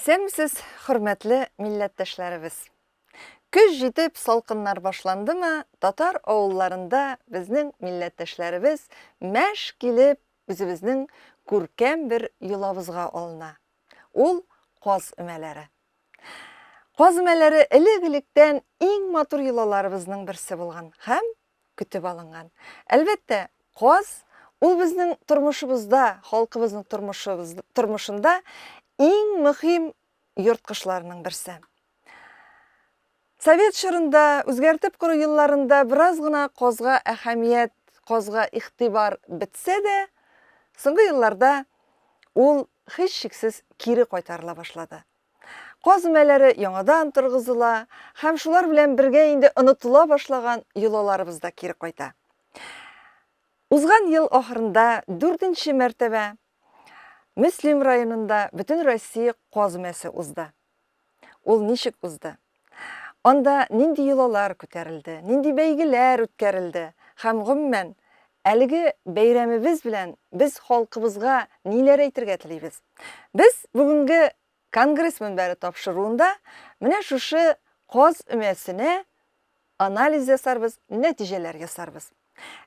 Исәнмесез, хөрмәтле милләттәшләребез! Көз җитеп, салкыннар башландымы, татар авылларында безнең милләттәшләребез мәш килеп үзебезнең күркәм бер йолабызга алына. Ул каз өмәләре. Каз өмәләре элек-электән иң матур йолаларыбызның берсе булган һәм көтеп алынган. Әлбәттә, каз ул безнең тормышыбызда, халкыбызның тормышыбыз, тормышында иң мөһим йорт кошларының берсе. Совет чорында, үзгәртеп кору елларында бераз гына казга әһәмият, казга игътибар бетсә дә, соңгы елларда ул һичшиксез кире кайтарыла башлады. Каз өмәләре яңадан торгызыла һәм шулар белән бергә инде онытыла башлаган йолаларыбыз да кире кайта. Узган ел ахырында дүртенче мәртәбә Мөслим районында Бөтен Россия каз өмәсе узды. Ул ничек узды? Анда нинди йолалар күтәрелде, нинди бәйгеләр үткәрелде һәм гомумән, әлеге бәйрәмебез белән без халкыбызга ниләр әйтергә телибез? Без бүгенге Конгресс мөнбәре тапшыруында менә шушы каз өмәсенә анализ ясарбыз, нәтиҗәләр ясарбыз.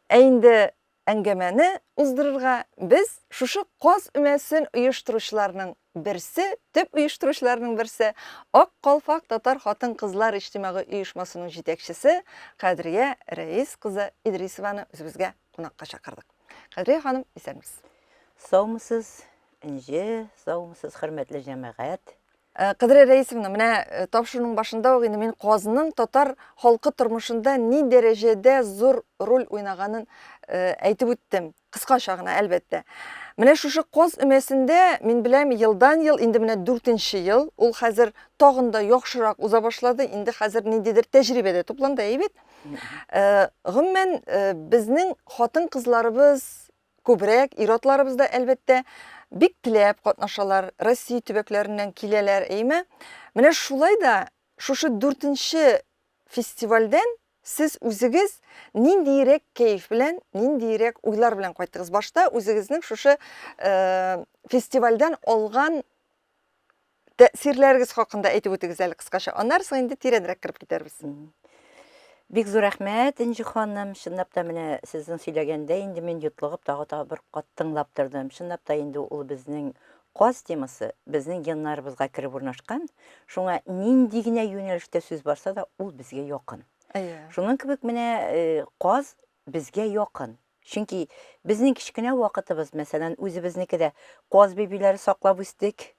Ә инде Әңгәмәне уздырырга без шушы каз өмәсен оештыручыларның берсе, төп оештыручыларның берсе, Ак калфак татар хатын-кызлар иҗтимагый оешмасының җитәкчесе Кадрия Рәис кызы Идрисованы үзебезгә кунакка чакырдык. Кадрия ханым, исәнмесез. Саумысыз, Энҗе, саумысыз, хөрмәтле җәмәгать. Кадрия Рәисовна, менә тапшыруның башында ук инде мин казның татар халкы тормышында ни дәрәҗәдә зур роль уйнаганын әйтеп үттем. Кыскача гына, әлбәттә. Менә шушы каз өмәсендә, мин беләм, елдан-ел, инде менә дүртенче ел, ул хәзер тагын да яхшырак уза башлады, инде хәзер ниндидер тәҗрибә дә тупланды, әйе бит? Гомумән, безнең хатын-кызларыбыз Күбрәк ир-атларыбыз да, әлбәттә, бик теләп катнашалар, Россия төбәкләреннән киләләр, әйеме? Менә шулай да шушы дүртенче фестивальдән сез үзегез ниндиерәк кәеф белән, ниндиерәк уйлар белән кайттыгыз? Башта үзегезнең шушы фестивальдән алган Тәэсирләрегез хакында әйтеп үтегез әле кыскача. Аннары соң инде тирәнрәк кереп китәрбез. Бик зур рәхмәт, Энҗе ханым. Чынлап та менә сезнең сөйләгәндә инде мин йотлыгып тагы тагы бер кат тыңлап тордым. Чынлап та инде ул безнең каз темасы безнең геннарыбызга кереп урнашкан. Шуңа нинди генә юнәлештә сүз барса да, ул безгә якын. Әйе. Шуның кебек менә э, каз безгә якын. Чөнки безнең кечкенә вакытыбыз, мәсәлән, үзебезнеке дә каз бибиләре саклап үстек.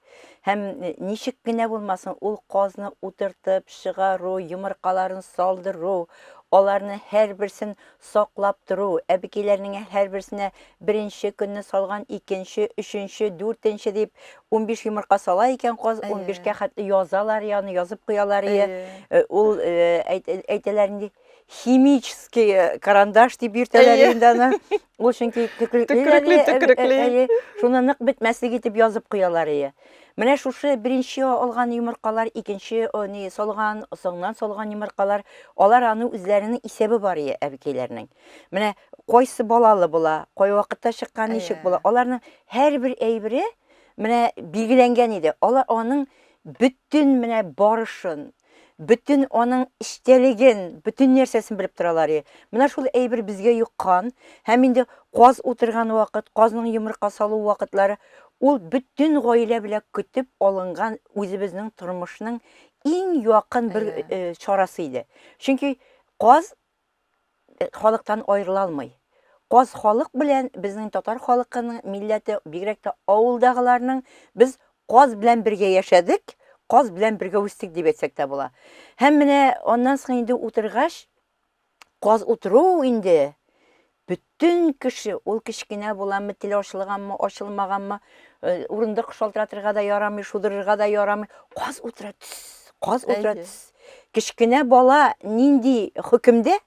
Һәм э, ничек кенә булмасын, ул казны утыртып чыгару, йомыркаларын салдыру, аларны һәрберсен саклап тору, әбекәйләрнең һәрберсенә беренче көнне салган, икенче, өченче, дүртенче дип 15 йомырка сала икән каз, 15кә хәтле язалар, ягъни язып куялар. Э, ул э, әйтәләр инде, химический э, карандаш дип йөртәләр инде аны. Ул чөнки төкрекле, төкрекле. Шуны нык бетмәслек итеп язып куялар ие. Менә шушы беренче алган йомыркалар, икенче ни салган, соңыннан салган йомыркалар, алар аны үзләренең исәбе бар ие әбекәйләрнең. Менә кайсы балалы була, кай вакытта чыккан, ничек була. Аларның һәрбер әйбере менә билгеләнгән иде. Алар аның бөтен менә барышын, бөтен аның эчтәлеген, бөтен нәрсәсен белеп торалар. Менә шул әйбер безгә йоккан һәм инде каз утырган вакыт, казның йомырка салу вакытлары, ул бөтен гаилә белән көтеп алынган үзебезнең тормышның иң якын бер э, чарасы иде. Чөнки каз халыктан аерыла алмый. Каз халык белән безнең татар халкының милләте, бигрәк тә авылдагыларның без каз белән бергә яшәдек, каз белән бергә үстек дип әйтсәк тә була. Һәм менә аннан соң инде утыргач, каз утыру инде бөтен кеше, ул кечкенә буламы, теле ачылганмы, ачылмаганмы, э, урындык шалтыратырга да ярамый, шудырырга да ярамый. Каз утыра төс, каз утыра төс. Кечкенә бала нинди хөкемдә?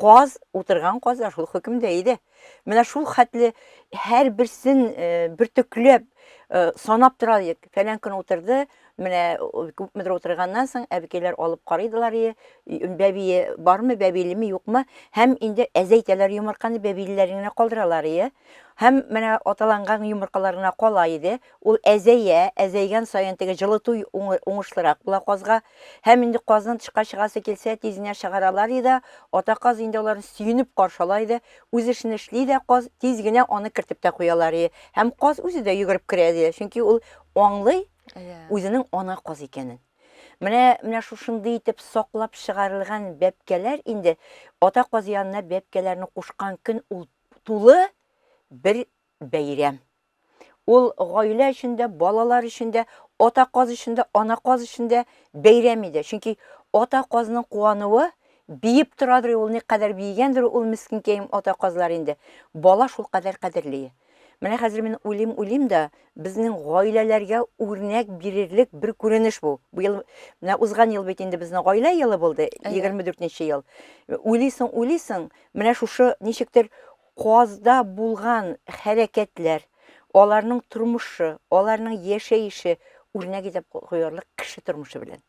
Каз утырган каз да шул хөкемдә иде. Менә шул хәтле һәрберсен э, бөртекләп э, санап тора идек. Фәлән көн утырды, Менә күпмедер утырганнан соң әбекәйләр алып карыйдылар, бәбие бармы, бәбилеме, юкмы. Һәм инде әзәйтәләр йомырканы, бәбилеләрен генә калдыралар ие. Һәм менә аталанган йомыркалар гына кала иде. Ул әзәя, әзәйгән саен теге җылыту уңышлырак була казга. Һәм инде казның тышка чыгасы килсә, тиз генә чыгаралар иде. Ата каз инде аларны сөенеп каршы ала иде. Үз эшен эшли дә каз, тиз генә аны кертеп тә куялар иде. Һәм каз үзе дә йөгереп керә иде. Чөнки ул аңлый үзенең ана каз икәнен. Менә менә шушындый итеп саклап чыгарылган бәбкәләр инде ата каз янына бәбкәләрне кушкан көн ул тулы бер бәйрәм. Ул гаилә өчен дә, балалар өчен дә, ата каз өчен дә, ана каз өчен дә бәйрәм иде. Чөнки ата казның куануы биеп торадыр, ул никадәр биегәндер ул мескенкәем ата казлар инде. Бала шул кадәр кадерле. Менә хәзер мин уйлыйм, уйлыйм да, безнең гаиләләргә үрнәк бирерлек бер күренеш бу. Быел, менә узган ел бит инде безнең гаилә елы булды, 24 нче ел. Уйлыйсың, уйлыйсың, менә шушы ничектер Казда булган хәрәкәтләр, аларның тормышы, аларның яшәеше үрнәк итеп куярлык кеше тормышы белән.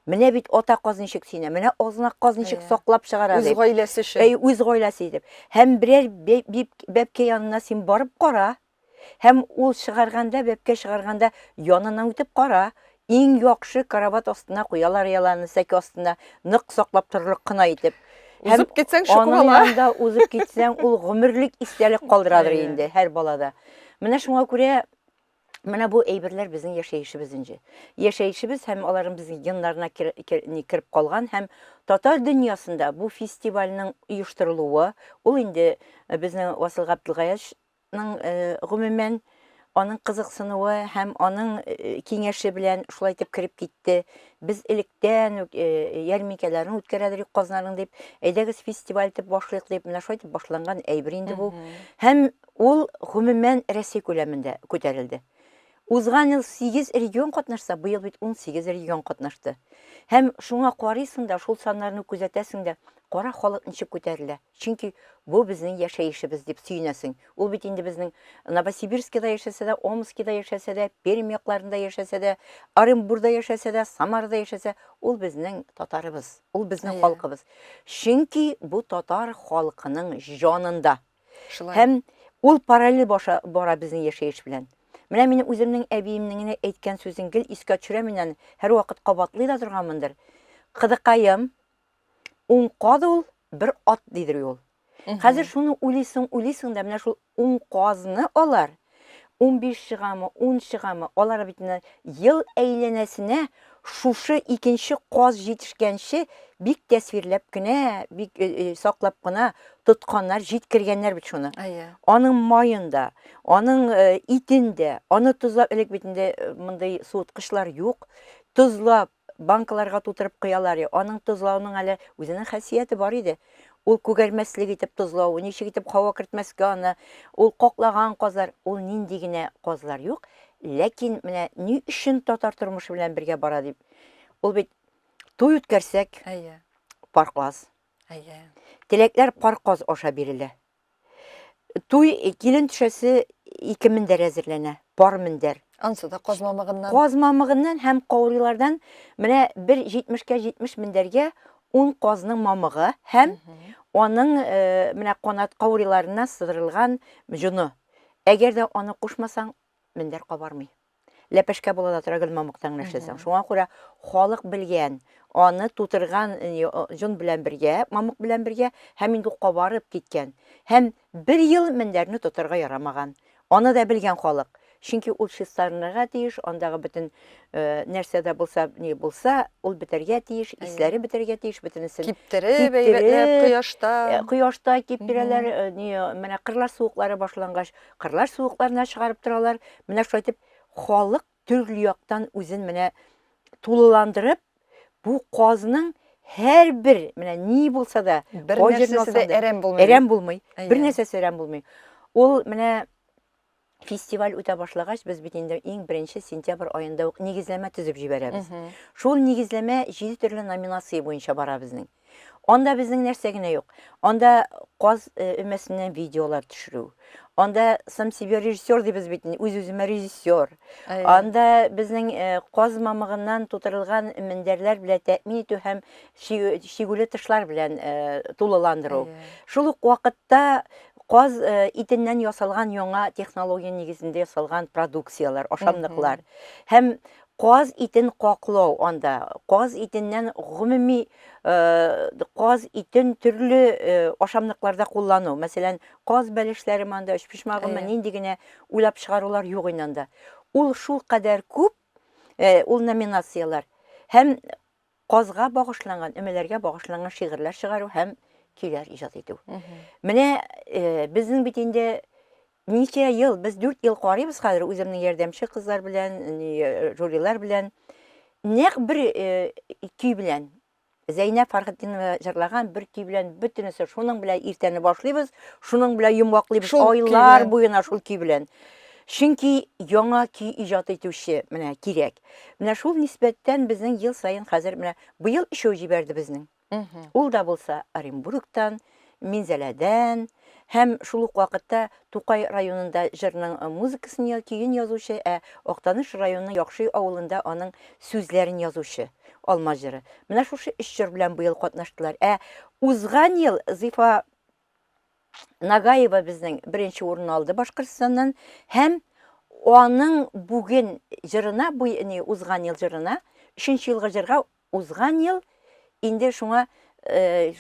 Менә бит ата каз ничек сөенә, менә азна каз ничек саклап чыгара дип. Үз гаиләсе өчен. Әй, үз гаиләсе итеп. Һәм берәр бәбкә янына син барып кара, Һәм ул чыгарганда, бәбкә чыгарганда яныннан үтеп кара. Иң яхшы карават астына куялар яланы, сәке астына, нык саклап торырлык кына итеп. Узып китсәң, шук аның янында узып китсәң, ул гомерлек истәлек калдырадыр инде һәр балада. Менә шуңа күрә менә бу әйберләр безнең яшәешебез инде. Яшәешебез һәм аларның безнең геннарына кереп калган һәм татар дөньясында бу фестивальнең оештырылуы, ул инде безнең Васил Габделгаяш ның гомумән аның кызыксынуы һәм аның киңәше белән шулай итеп кереп китте. Без электән үк ярминкәләрне үткәрәдер казнарның дип, әйдәгез фестиваль итеп башлыйк дип, менә шулай итеп башланган әйбер инде бу. Һәм ул гомумән Рәсәй күләмендә күтәрелде. Узган ел 8 регион катнашса, быел бит 18 регион катнашты. Һәм шуңа карыйсың да, шул саннарны күзәтәсең дә, кара халык ничек күтәрелә. Чөнки бу безнең яшәешебез дип сөенәсең. Ул бит инде безнең Новосибирскида яшәсә дә, Омскида яшәсә дә, Пермь якларында яшәсә дә, Оренбурда яшәсә дә, Самарада яшәсә, ул безнең татарыбыз, ул безнең халкыбыз. Чөнки бу татар халкының җанында. Шулай. Һәм ул параллель баша, бара безнең яшәеш белән. Менә мин үземнең әбиемнең генә әйткән сүзен гел искә төшерәм мин аны, һәрвакыт кабатлый да торганмындыр. Кыдыкаем, Ун каз ул, бер ат дидер ул. Хәзер шуны уйлыйсың, уйлыйсың да, менә шул ун казны алар, 15 чыгамы, 10 чыгамы, алар бит менә ел әйләнәсенә шушы икенче каз җитешкәнче бик тәсвирләп кенә, бик э, э, саклап кына тотканнар, җиткергәннәр бит шуны. Әйе. Аның маен да, аның э, итен дә, аны тозлап, элек бит инде мондый суыткычлар юк. Тозлап, банкаларга тутырып куялар. Аның тозлауның әле үзенең хасияте бар иде. Ул күгәрмәслек итеп тозлау, ничек итеп һава кертмәскә аны, ул каклаган казлар, ул нинди генә казлар юк. Ләкин менә ни өчен татар тормышы белән бергә бара дип. Ул бит туй үткәрсәк, Әйе. пар каз. Әйе. Теләкләр пар каз аша бирелә. Туй э, килен төшәсе ике мендәр әзерләнә, пар мендәр. Ансы да каз мамыгыннан. Каз мамыгыннан һәм каурыйлардан менә бер 70-кә 70 мендәргә 10 казның мамыгы һәм аның э, менә канат каурыйларыннан сыдырылган җоны. Әгәр дә аны кушмасаң, мендәр кабармый. Ләпәшкә була да тора гел мамыктан гына эшләсәң. Шуңа күрә халык белгән, аны тутырган җон белән бергә, мамык белән бергә һәм инде кабарып киткән. Һәм бер ел мендәрне тотарга ярамаган. Аны да белгән халык. Чөнки ул чистарынырга тиеш, андагы бөтен нәрсә дә булса, ни булса, ул бетәргә тиеш, исләре бетәргә тиеш, бөтенесен киптереп, әйбәтләп кояшта. Кояшта киптерәләр, ни, менә кырлар суыклары башлангач, Кырлар суыкларына чыгарып торалар. Менә шулай итеп халык төрле яктан үзен менә тулыландырып, бу казның һәрбер менә ни булса да бер нәрсәсе дә әрәм булмый. Әрәм булмый. Бер нәрсәсе әрәм булмый. Ул менә Фестиваль үтә башлагач, без бит инде иң беренче сентябрь аенда ук нигезләмә төзеп җибәрәбез. Шул нигезләмә җиде төрле номинация буенча бара безнең. Анда безнең нәрсә генә юк. Анда каз э, өмәсеннән видеолар төшерү. Анда сам себе режиссер дибез бит инде, үз-үземә режиссер. Анда безнең э, каз мамыгыннан тутырылган мендәрләр белән тәэмин итү һәм чигүле тышлар белән э, тулыландыру. Шул ук вакытта каз итеннән ясалган яңа технология нигезендә ясалган продукцияләр, ашамлыклар. Һәм каз итен каклау анда, каз итеннән гомуми э, каз итен төрле э, ашамлыкларда куллану. Мәсәлән, каз бәлешләре анда, өчпочмагымы, нинди генә уйлап чыгарулар юк инде анда. Ул шул кадәр күп, э, ул номинацияләр. Һәм казга багышланган, өмәләргә багышланган шигырьләр чыгару һәм көйләр иҗат итү. Менә безнең бит инде Ничә ел, без дүрт ел карыйбыз хәзер үземнең ярдәмче кызлар белән, э, жюрилар белән. Нәкъ бер э, көй белән. Зәйнәб Фәрхетдинова җырлаган бер көй белән бөтенесе шуның белән иртәне башлыйбыз, шуның белән йомгаклыйбыз шул айлар буена шул көй белән. Чөнки яңа көй иҗат итүче менә кирәк. Менә шул нисбәттән безнең ел саен хәзер менә быел өчәү җибәрде безнең. Ул да булса Оренбургтан, Минзәләдән һәм шул ук вакытта Тукай районында җырның музыкасын, көен язучы, ә Актаныш районының Яхшый авылында аның сүзләрен язучы Алма җыры. Менә шушы өч җыр белән быел катнаштылар. Ә узган ел Зифа Нагаева безнең беренче урын алды Башкортстаннан һәм аның бүген җырына, бу ни узган ел җырына, өченче елгы җырга Узган ел инде шуңа э,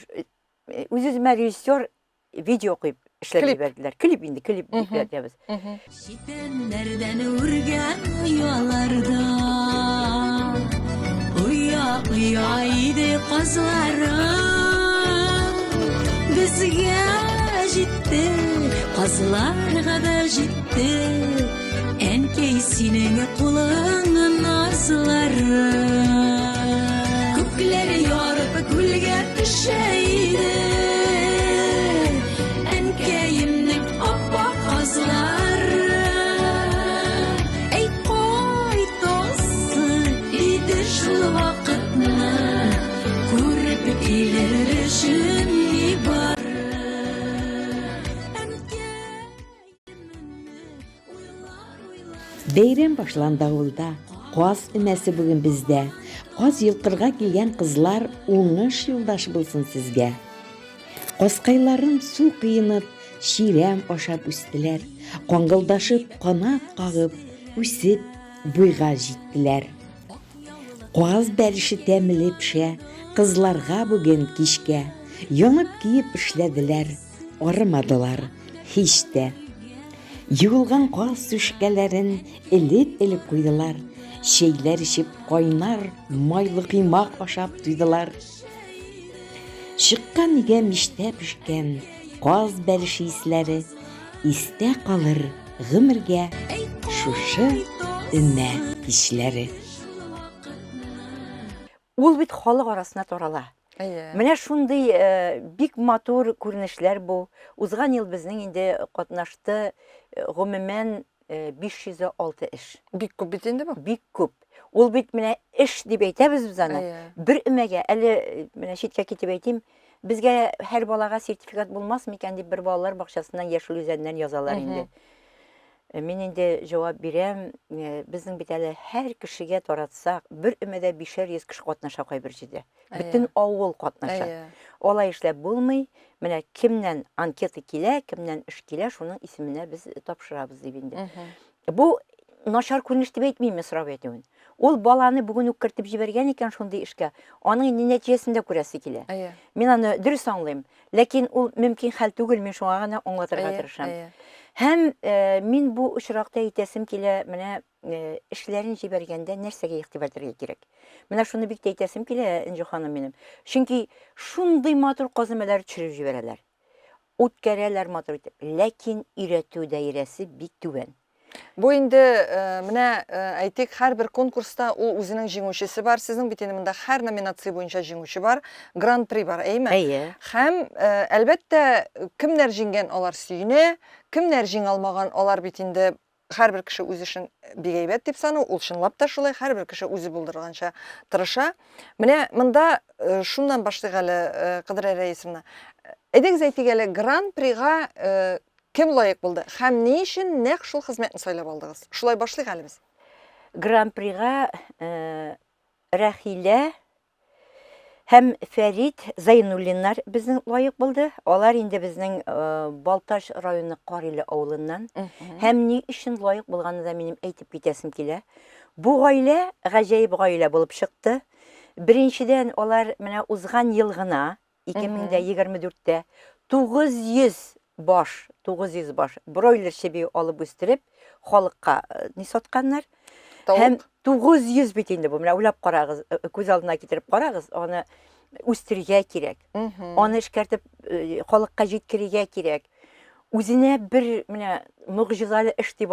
үз-үземә режиссер видео куеп эшләп җибәрделәр. Клип инде, клип дип әйтәбез. Читәннәрдән үргән ояларда Оя, оя иде казларым Безгә җитте, казларга да җитте Әнкәй, синең кулың назлары. Күкләр ярып күлгә төшә иде. Әнкәемнең аппак казлары. Әй, кайтасы иде шул вакытны, күреп килер өчен нибары. Әнкәй. Бәйрәм башланды авылда. Каз өмәсе бүген бездә. Каз йолкырга килгән кызлар уңыш юлдаш булсын сезгә. Казкайларым су коенып, чирәм ашап үстеләр. Каңгылдашып, канат кагып, үсеп, буйга җиттеләр. Каз бәлеше тәмле пешә, кызларга бүген кичкә. Янып-көеп эшләделәр. Арымадылар һич тә. Юылган каз түшкәләрен элеп-элеп куйдылар. Чәйләр эчеп, кайнар майлы коймак ашап туйдылар. Чыккан өйгә мичтә пешкән каз бәлеше исләре истә калыр гомергә шушы өмә кичләре. Ул бит халык арасына тарала. Әйе. Менә шундый э, бик матур күренешләр бу. Узган ел безнең инде катнашты э, гомумән 506 э, эш. Бик күп бит инде бу. Бик күп. Ул бит менә эш дип әйтәбез без аны. Әйе. Бер өмәгә, әле э, менә читкә китеп әйтим, безгә һәр балага сертификат булмас микән дип бер балалар бакчасыннан Яшел Үзәннән язалар инде. Э, мин инде җавап бирәм, э, безнең бит әле һәр кешегә таратсак, бер өмәдә бишәр йөз кеше катнаша кайбер җирдә. Бөтен авыл катнаша. Алай эшләп булмый. Менә кемнән анкета килә, кемнән эш килә, шуның исеменә без тапшырабыз дип инде. Бу начар күренеш дип әйтмим мин сорап әйтүен. Ул баланы бүген үк кертеп җибәргән икән шундый эшкә, аның инде нәтиҗәсен дә күрәсе килә. Мин аны дөрес аңлыйм. Ләкин ул мөмкин хәл түгел, мин шуңа гына аңлатырга тырышам. Һәм э, мин бу очракта әйтәсем килә, менә э, эшләрен җибәргәндә нәрсәгә игътибар итәргә кирәк. Менә шуны бик тә әйтәсем килә, Энҗе ханым минем. Чөнки шундый матур казымәләр төшереп җибәрәләр. Үткәрәләр матур итеп. Ләкин өйрәтү даирәсе бик түбән. Бу инде э, менә э, әйтик, һәрбер конкурста ул үзенең җиңүчесе бар. Сезнең бит инде монда һәр номинация буенча җиңүче бар, гран-при бар, әйеме? Әйе. Һәм э, әлбәттә, кемнәр җиңгән, алар сөенә, кемнәр җиңә алмаган, алар бит инде Һәрбер кеше үз эшен бик әйбәт дип саный, ул чынлап та шулай, һәрбер кеше үзе булдырганча тырыша. Менә монда э, шуннан башлыйк әле, э, Кадрия Рәисовна. Әйдәгез әйтик әле, гран-прига э, кем лаек булды һәм ни өчен нәкъ шул хезмәтне сайлап алдыгыз? Шулай башлыйк әле без. Гран-прига Рәхилә Һәм Фәрит Зәйнуллиннар безнең лаек булды. Алар инде безнең э, Балтач районы Кариле авылыннан. Һәм ни өчен лаек булганны да минем әйтеп китәсем килә. Бу гаилә гаҗәеп гаилә булып чыкты. Беренчедән, алар менә узган ел гына, 2024-тә 900 баш, 900 баш бройлер чеби алып үстереп, халыкка э, ни сатканнар. Тавык. Һәм 900 бит инде бу. Менә уйлап карагыз, э, э, күз алдына китереп карагыз, аны үстерергә кирәк. Аны эшкәртеп э, халыкка җиткерергә кирәк. Үзенә бер менә могҗизалы эш дип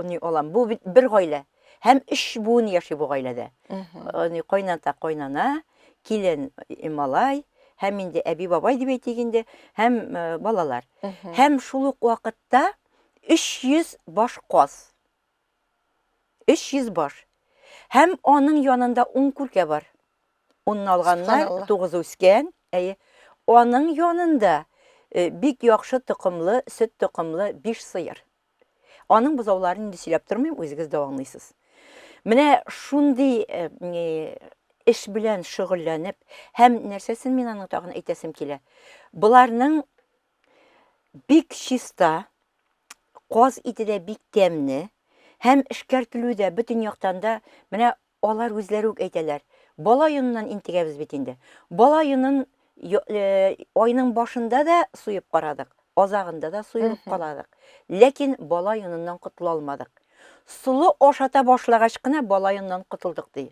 ни алам. Бу бит бер гаилә. Һәм өч буын яши бу гаиләдә. Ни кайната, кайнана, килен, малай, һәм инде әби бабай дип әйтик инде, һәм балалар. Һәм шул ук вакытта 300 баш каз. 300 баш. Һәм аның янында 10 күркә бар. Унны алганнар, тугызы үскән. Әйе. Аның янында э, бик яхшы токымлы, сөт токымлы 5 сыер. Аның бозауларын инде сөйләп тормыйм, үзегез дә аңлыйсыз. Менә шундый э, эш белән шөгыльләнеп, һәм нәрсәсен мин аның тагын әйтәсем килә. Боларның бик чиста, каз ите дә бик тәмле һәм эшкәртелү дә бөтен яктан да менә алар үзләре үк әйтәләр. Бала йоныннан интегәбез бит инде. Бала йонын э, айның башында да суеп карадык, азагында да суеп карадык. Ләкин бала йоныннан котыла алмадык. Солы ашата башлагач кына бала йоныннан котылдык ди.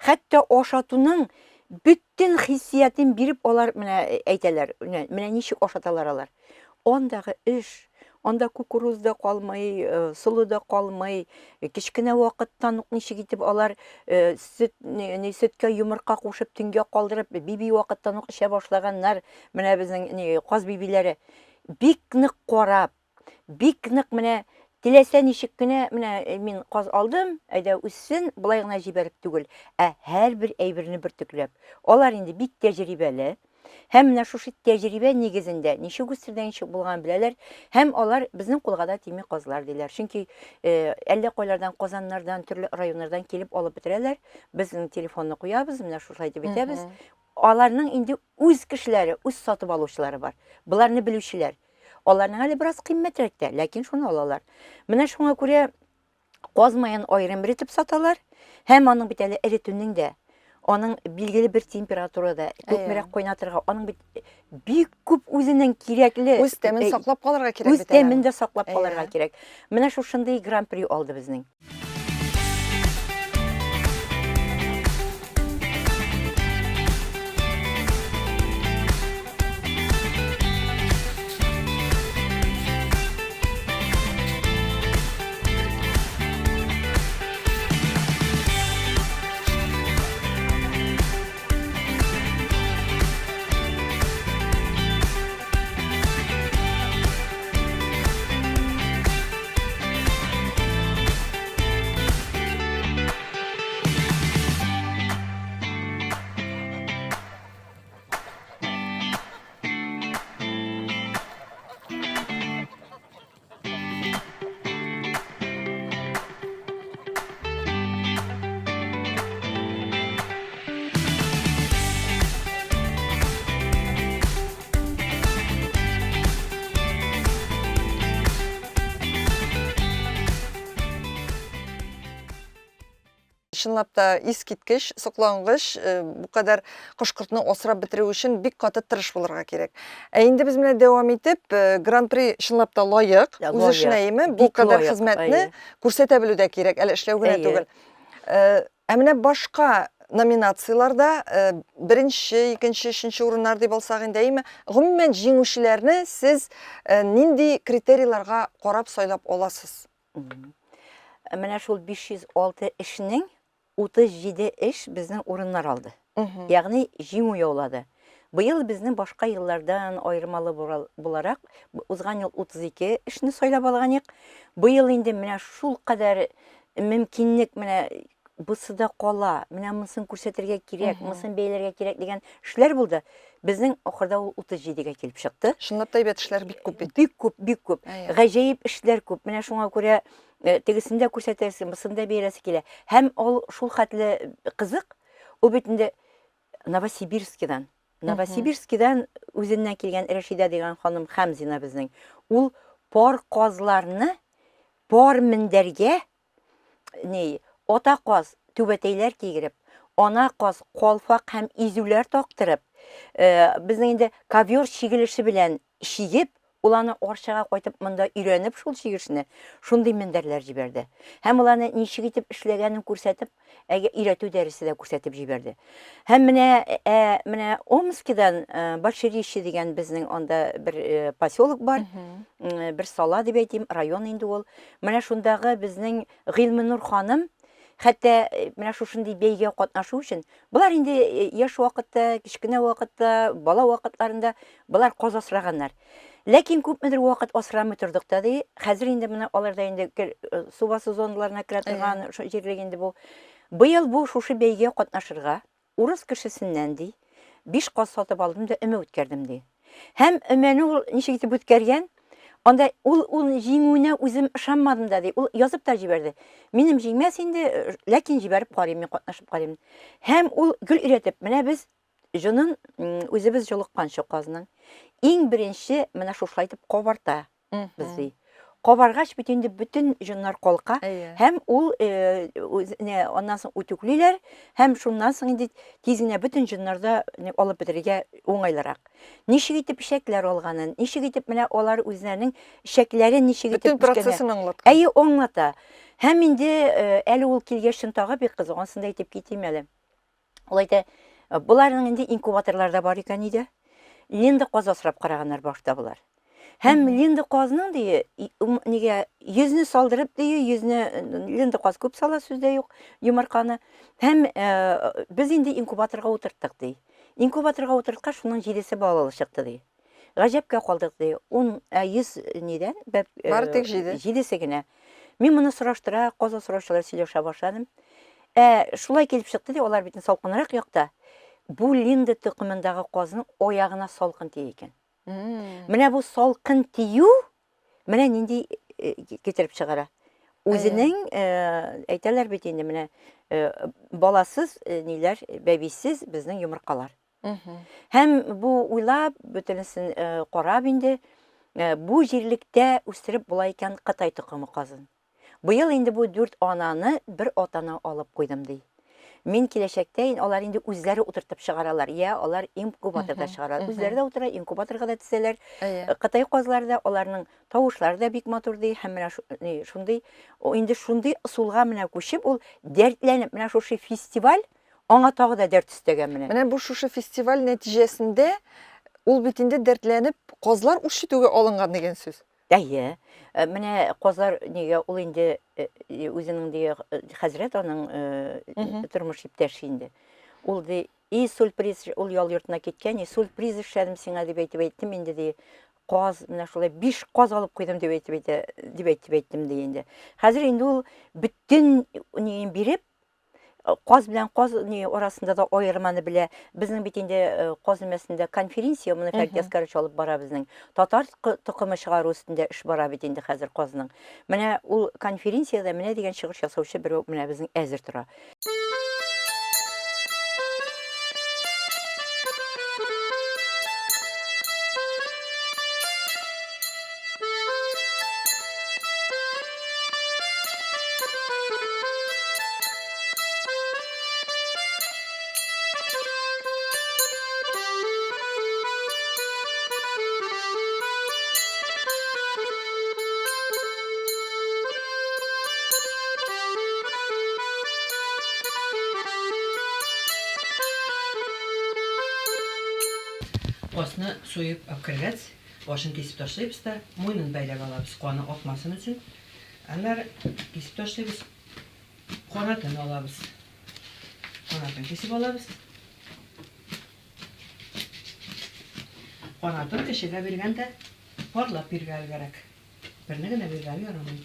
Хәтта ашатуның бөтен хиссиятен биреп алар менә э, әйтәләр, менә, менә ничек ашаталар алар. Андагы эш, анда кукуруз да калмый, э, солы да калмый. Э, кечкенә вакыттан ук ничек итеп алар сөт, не, сөткә йомырка кушып төнгә калдырып, биби вакыттан ук эчә башлаганнар. Менә безнең не, каз бибиләре. Бик нык карап, Бик нык менә теләсә ничек кенә менә э, мин каз алдым, әйдә үссен, болай гына җибәреп түгел, ә һәрбер әйберне бөртекләп. Алар инде бик тәҗрибәле. Һәм менә шушы тәҗрибә нигезендә ничек үстердә ничек булганын беләләр. Һәм алар безнең кулга да тими казлар диләр. Чөнки э, әллә кайлардан, Казаннардан, төрле районнардан килеп алып бетерәләр. Безнең телефонны куябыз, менә шушылай дип әйтәбез. Аларның инде үз кешеләре, үз сатып алучылары бар. Боларны белүчеләр. Аларның әле бераз кыйммәтрәк тә, ләкин шуны алалар. Менә шуңа күрә каз маен аерым эретеп саталар һәм аның бит әле эретүнең дә аның билгеле бер температурада күпмерәк кайнатырга, аның бит бик күп үзенең кирәкле үз тәмен саклап калырга кирәк үз тәмен дә саклап калырга кирәк. Менә шушындый гран-при алды безнең. Чынлап та искиткеч, соклангыч, э, бу кадәр кош-кортны асрап бетерү өчен бик каты тырыш булырга кирәк. Ә инде без менә дәвам итеп, э, Гран-при чынлап та лаек, үз эшенә име, бу кадәр хезмәтне күрсәтә белү дә кирәк, әле эшләү генә түгел. Э, ә менә башка номинацияләрдә беренче, икенче, өченче урыннар дип алсак инде, әйеме? Гомумән, җиңүчеләрне сез нинди критерийларга карап сайлап аласыз? Менә шул 506 эшнең 37 эш безнең урыннар алды. Ягъни җиңү яулады. Быел безнең башка еллардан аермалы буларак, узган ел 32 эшне сайлап алган идек. Быел инде менә шул кадәр мөмкинлек менә бусы да кала, менә монысын күрсәтергә кирәк, монысын бәяләргә кирәк дигән эшләр булды. Безнең ахырда ул 37-гә килеп чыкты. Чынлап та әйбәт эшләр бик күп бит. Бик күп, бик күп. Гаҗәеп эшләр күп. Менә шуңа күрә э, тегесен дә күрсәтәсе, монысын да бәяләсе килә. Һәм ул шул хәтле кызык, ул бит инде Новосибирскидан. Новосибирскидан үзеннән килгән Рәшидә дигән ханым Хәмзина безнең. Ул пар казларны пар мендәргә ни, ата каз түбәтәйләр кигереп, ана каз калфак һәм изүләр тактырып, э, безнең инде ковер чигелеше белән чигеп, ул аны Арчага кайтып монда өйрәнеп шул чигешне, шундый мендәрләр җибәрде. Һәм ул аны ничек итеп эшләгәнен күрсәтеп, әгә өйрәтү дәресе дә күрсәтеп җибәрде. Һәм менә ә, менә Омскидан э, Большерище дигән безнең анда бер э, поселок бар, бер сала дип әйтим, район инде ул. Менә шундагы безнең Гыйльменур ханым хәтта э, менә шушындый бәйгә катнашу өчен, болар инде э, яшь вакытта, кечкенә вакытта, бала вакытларында болар каз асраганнар. Ләкин күпмедер вакыт асрамый тордык та ди. Хәзер инде менә аларда инде э, су басу зоналарына керә торган җирлек инде бу. Быел бу шушы бәйгә катнашырга Урыс кешесеннән, ди, биш каз сатып алдым да өмә үткәрдем, ди. Һәм өмәне ул ничек итеп үткәргән? Анда ул ул җиңүенә үзем ышанмадым да, ди. Ул язып та җибәрде. Минем җиңмәс инде, ләкин җибәреп карыйм, мин катнашып карыйм. Һәм ул гел өйрәтеп, менә без җонын үзебез җолыкканчы казның иң беренче менә шушылай итеп кабарта. без ди. Кабаргач бит инде бөтен җоннар калка һәм ул э, үзенә аннан соң үтүклиләр һәм шуннан соң инде тиз генә бөтен җоннарда алып бетерергә уңайлырак. Ничек итеп эчәкләр алганын, ничек итеп менә алар үзләренең эчәкләрен ничек итеп бөтен процессын аңлаткан. Әйе, аңлата. Һәм инде э, әле ул килгәч тагы бик кызык, анысын да әйтеп китим әле. Ул әйтә, боларның инде инкубаторлар да бар икән өйдә. Линда каз асрап караганнар башта болар. Һәм Линда казның ди, нигә йөзне салдырып ди, йөзне Линда каз күп сала сүздә юк, йомырканы. Һәм э, без инде инкубаторга утырттык ди. Инкубаторга утырткач, шуның җидесе балалы чыкты ди. Гаҗәпкә калдык ди. Ун, ә, 100 нидән? Бәп, э, Бары тик җиде. Җидесе генә. Мин моны сораштыра, каза сораучылар сөйләшә башладым. Ә шулай килеп чыкты ди, алар бит салкынрак якта. Бу линда токымындагы казның аягына салкын тия икән. Менә бу салкын тию менә нинди э, китереп чыгара. Үзенең э, әйтәләр бит инде менә э, баласыз ниләр, бәбисез безнең йомыркалар. Һәм бу уйлап, бөтенесен карап инде, бу җирлектә үстереп була икән Кытай токымы казын. Быел инде бу дүрт ананы бер атана алып куйдым, ди. Мин киләчәктә инде алар инде үзләре утыртып чыгаралар. Я алар инкубаторда чыгаралар. Үзләре дә утыра, инкубаторга да тезәләр. Кытай казлары да, аларның тавышлары да бик матур ди. Һәм менә шундый, инде шундый ысулга менә күчеп, ул дәртләнеп, менә шушы фестиваль Аңа тагы да дәрт өстәгән менә. Менә бу шушы фестиваль нәтиҗәсендә ул бит инде дәртләнеп казлар үрчетүгә алынган дигән сүз. Әйе. Э, менә казлар нигә ул инде э, э, үзенең ди хәзрәт аның тормыш иптәше инде. Ул ди, и сюрприз, ул ял йортына киткән, и сюрприз эшләдем сиңа дип әйтеп әйттем инде ди. Каз, менә шулай биш каз алып куйдым дип әйтеп әйтә, дип әйтеп әйттем ди инде. Хәзер инде ул бөтен неен биреп, Каз белән каз ни арасында да аерманы белә. Безнең бит инде э, каз өмәсендә конференция, моны Фәрит Яскарович алып бара безнең. Татар токымы чыгару өстендә эш бара бит инде хәзер казның. Менә ул конференциядә менә дигән чыгыш ясаучы берәү менә безнең әзер тора. Касны суеп апкергәц, башын кисеп ташлыйбыз да, муенын бәйләп алабыз, каны акмасын өчен. Аннары кисеп ташлыйбыз. Канатын алабыз. Канатын кисеп алабыз. Канатын кешегә биргәндә парлап бирергә кирәк. Берне генә биргән ярамый.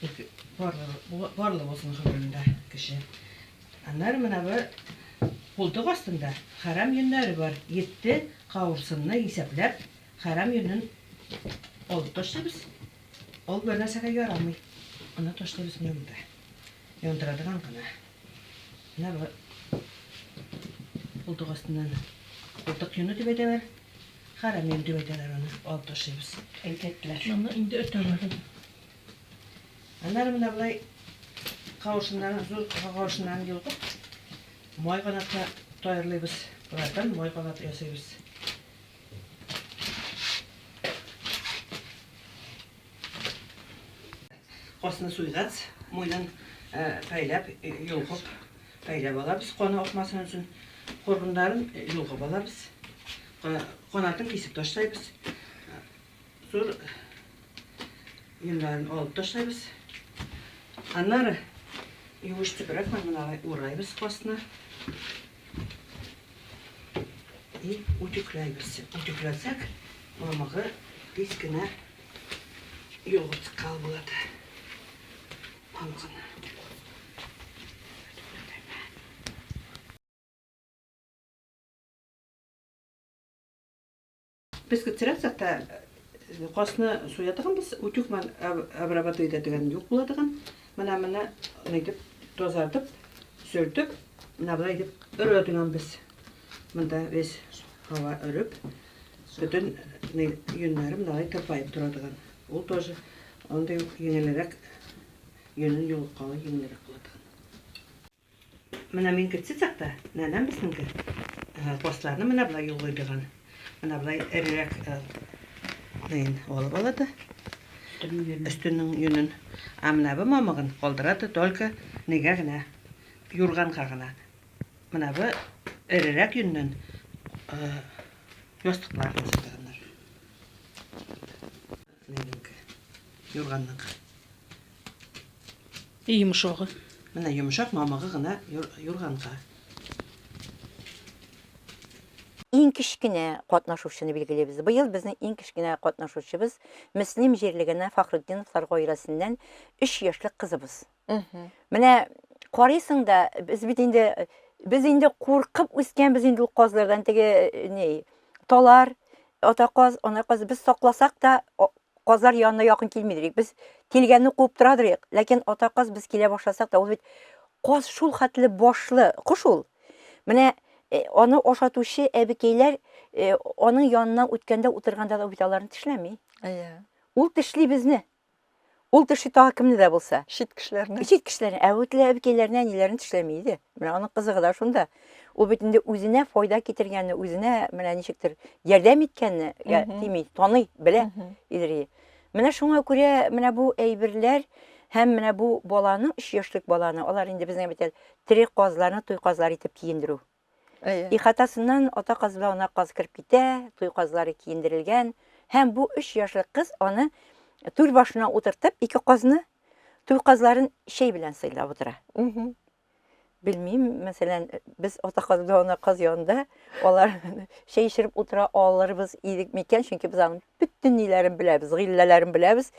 Ике парлы, парлы булсын гомерендә кеше. Аннары менә бу култык астында хәрам йөннәре бар. Етте кавырсынны исәпләп, хәрам йөнен алып ташлыйбыз. Ул бер нәрсәгә ярамый. Аны ташлыйбыз менә монда. Яндырадыган гына. Менә бу култык астыннан култык йоны дип әйтәләр. Хәрам йон дип әйтәләр аны. Алып ташлыйбыз. Әйтәтләр. Моны инде өтә бардым. Аннары менә болай кавышыннан, зур кавышыннан йолкып, май канатка таярлыйбыз. Болардан май канат ясыйбыз. Касны суйгач, муенын пәйләп, йолкып, пәйләп алабыз, каны акмасын өчен. Корбыннарын йолкып алабыз. Канатын кисеп ташлайбыз. Зур йоннарын алып ташлайбыз. Аннары юеш төбрәк менә урайбыз касны. И үтүкләйбез. Үтүкләсәк, мамыгы тиз генә йогып чыккан булады. Мамыгын. Без көттерәк чакта касны суя торганбыз, утюг белән обрабатывать итә дигән юк була торган. Менә моны итеп тазартып, сөртеп, менә болай итеп өрә торганбыз. Монда весь һава өреп, бөтен йөннәре менә тырпаеп тора торган. Ул тоже андый ук җиңелрәк, йөнен йолыккалы җиңелрәк була торган. Менә мин кече чакта, нәнәм безнеңке, кошларны менә болай юллыйдыган. Менә болай эрерәк нейн алып ала да, өстенең йөнен. Ә менә бу мамыгын калдыра да только нигә генә, юрганга гына. Менә бу эрерәк йөннән ястыклар ясадыганнар. Нейнеңке, юрганныкы. И йомшагы. Менә йомшак мамыгы гына юрганга. Иң кечкенә катнашучыны билгелибез. Быел безнең иң кечкенә катнашучыбыз Мөслим җирлегенә Фахретдиновлар гаиләсеннән 3 яшьлек кызыбыз. Менә карыйсың да, без бит инде без инде куркып үскәнбез инде ул казлардан теге ни талар, ата каз, ана каз без сакласак та казлар янына якын килмидер. Без килгәнне куып торадыр. Ләкин ата каз без килә башласак та, ул бит каз шул хәтле башлы кош ул. Менә э, аны ашатучы әбекәйләр э, аның яныннан үткәндә утырганда да бит аларны тешләми. Әйе. Ул тешли безне. Ул тешли тагы кемне дә булса. Чит кешеләрне. Чит кешеләрне. Ә ул әбекәйләрне, әниләрен тешләми иде. Менә аның кызыгы да шунда. Ул бит инде үзенә файда китергәнне, үзенә менә ничектер ярдәм иткәнне тими, таный, белә идери. Менә шуңа күрә менә бу әйберләр һәм менә бу баланың, 3 яшьлек баланы, алар инде безнең бит әле тере казларны туй казлар итеп киендерү. Әйе. Ихатасыннан ата каз белән ана каз кереп китә, туй казлары киендерелгән. Һәм бу 3 яшьлек кыз аны түр башына утыртып, ике казны, туй казларын чәй белән сыйлап утыра. Белмим, мәсәлән, без ата каз белән ана каз янында алар чәй эчереп утыра алырбыз идек микән, чөнки без аның бөтен ниләрен беләбез, гыйлләләрен беләбез.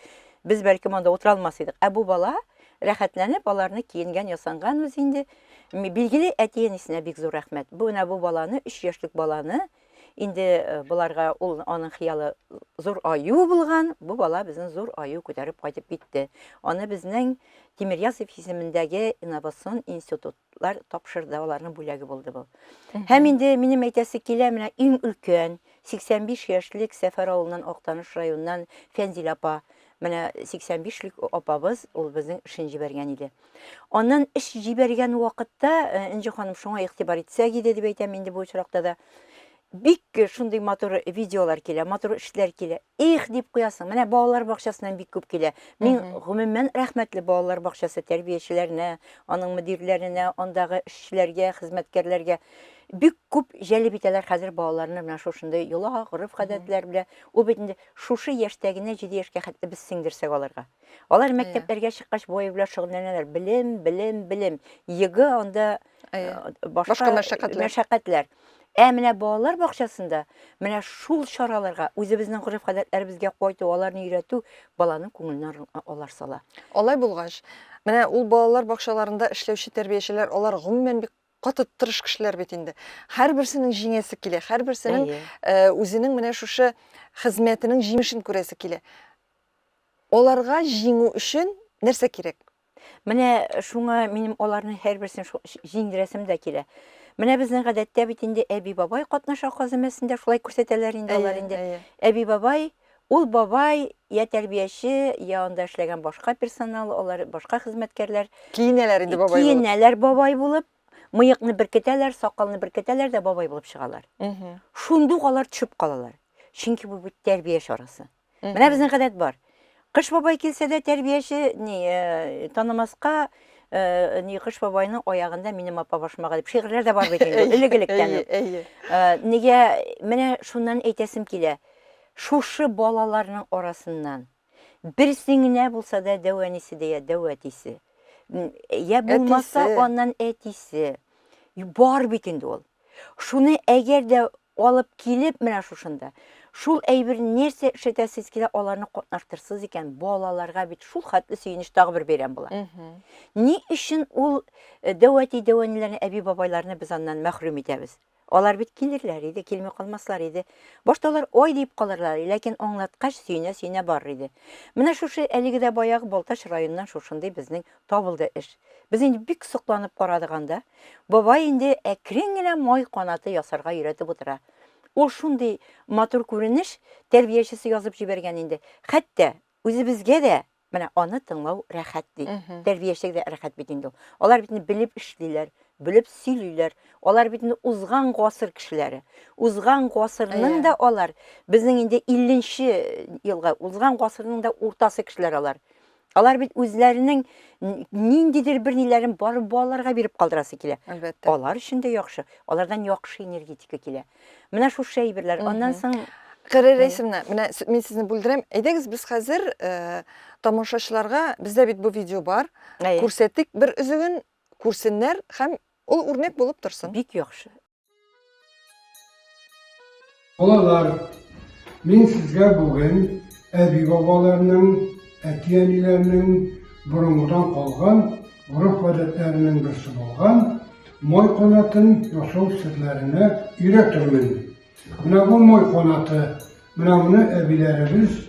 Без бәлкем анда утыра алмас идек. Ә бу бала рәхәтләнеп аларны киенгән, ясанган үзе инде. Билгеле, әти-әнисенә бик зур рәхмәт. Бу менә бу баланы, 3 яшьлек баланы, инде э, боларга ул аның хыялы зур аю булган, бу бала безнең зур аю күтәреп кайтып китте. Аны безнең Тимирязев исемендәге инновацион институтлар тапшырды, аларның бүләге булды бу. Һәм инде минем әйтәсе килә, менә иң өлкән, 85 яшьлек Сәфәр авылыннан Актаныш районыннан Фәнзил апа, менә 85 лек апабыз, ул безнең эшен җибәргән иде. Аннан эш җибәргән вакытта, э, Энҗе ханым шуңа игътибар итсәк иде дип әйтәм инде бу очракта да. Бик шундый матур видеолар килә, матур эшләр килә. Их дип куясың. Менә балалар бакчасыннан бик күп килә. Мин гомумән рәхмәтле балалар бакчасы тәрбиячеләренә, аның мөдирләренә, андагы эшчеләргә, хезмәткәрләргә. Бик күп җәлеп итәләр хәзер балаларны менә шушындый йола, гореф-гадәтләр белән. Ул бит инде шушы яшьтә генә 7 яшькә хәтле без сеңдерсәк аларга. Алар мәктәпләргә чыккач бу белән шөгыльләнәләр. Белем, белем, белем. ЕГЭ анда башка, башка мәшәкатьләр. мәшәкатьләр. Ә менә балалар бакчасында менә шул чараларга, үзебезнең гореф-гадәтләребезгә кайту, аларны өйрәтү баланың күңеленә алар сала. Алай булгач, менә ул балалар бакчаларында эшләүче тәрбиячеләр, алар гомумән бик каты тырыш кешеләр бит инде. Һәрберсенең җиңәсе килә, һәрберсенең э, үзенең менә шушы хезмәтенең җимешен күрәсе килә. Аларга җиңү өчен нәрсә кирәк? Менә шуңа минем аларның һәрберсен җиңдерәсем дә килә. Менә безнең гадәттә бит инде әби-бабай катнаша каз өмәсендә, шулай күрсәтәләр инде алар инде. Әби-бабай, ул бабай я тәрбияче, я анда эшләгән башка персонал, алар башка хезмәткәрләр. Киенәләр инде бабай булып. Киенәләр бабай булып, мыекны беркетәләр, сакалны беркетәләр дә бабай булып чыгалар. Шундук алар төшеп калалар. Чөнки бу бит тәрбия чарасы. Менә безнең гадәт бар. Кыш бабай килсә дә тәрбияче ни э, танымаска э, ни Кыш бабайның аягында минем апа башмагы дип шигырьләр дә бар бит инде, элек-электән үк. Әйе. Э, нигә менә шуннан әйтәсем килә. Шушы балаларның арасыннан берсе генә булса да дәү әнисе дә я дәү әтисе. Я булмаса аннан әтисе. Бар бит инде ул. Шуны әгәр дә алып килеп менә шушында, шул әйбер нәрсә эшләтәсез килә, аларны катнаштырсыз икән, балаларга бит шул хәтле сөенеч тагы бер бәйрәм була. Ни өчен ул э, дәү әти, дәү әниләрне, әби бабайларны без аннан мәхрүм итәбез? Алар бит килерләр иде, килми калмаслар иде. Башта алар ай дип калырлар, ләкин аңлаткач сөенә-сөенә барыр иде. Менә шушы әлеге дә баягы Балтач районыннан шушындый безнең табылды эш. Без инде бик сокланып карадык анда. Бабай инде әкрен генә май канаты ясарга өйрәтеп утыра. Ул шундый матур күренеш, тәрбиячесе язып җибәргән инде. Хәтта үзебезгә дә менә аны тыңлау рәхәт ди. Тәрбиячегә дә рәхәт бит инде ул. Алар бит инде белеп эшлиләр, белеп сөйлиләр. Алар бит инде узган гасыр кешеләре. Узган гасырның да алар, безнең инде 50 нче елга, узган гасырның да уртасы кешеләр алар. Алар бит үзләренең ниндидер бер ниләрен барып балаларга биреп калдырасы килә. Әлбәттә. Алар өчен дә яхшы. Алардан яхшы энергетика килә. Менә шушы әйберләр. Аннан соң Кәрәй Рәисовна, менә мин сезне бүлдерәм. Әйдәгез без хәзер э, тамашачыларга, бездә бит бу видео бар, күрсәтик бер өзеген, күрсеннәр һәм ул үрнәк булып торсын. Бик яхшы. Балалар, мин сезгә бүген әби-бабаларның, әти-әниләрнең борынгыдан калган гореф-гадәтләренең берсе булган май канатын ясау серләренә өйрәтермен. Менә бу май канаты, менә моны әбиләребез,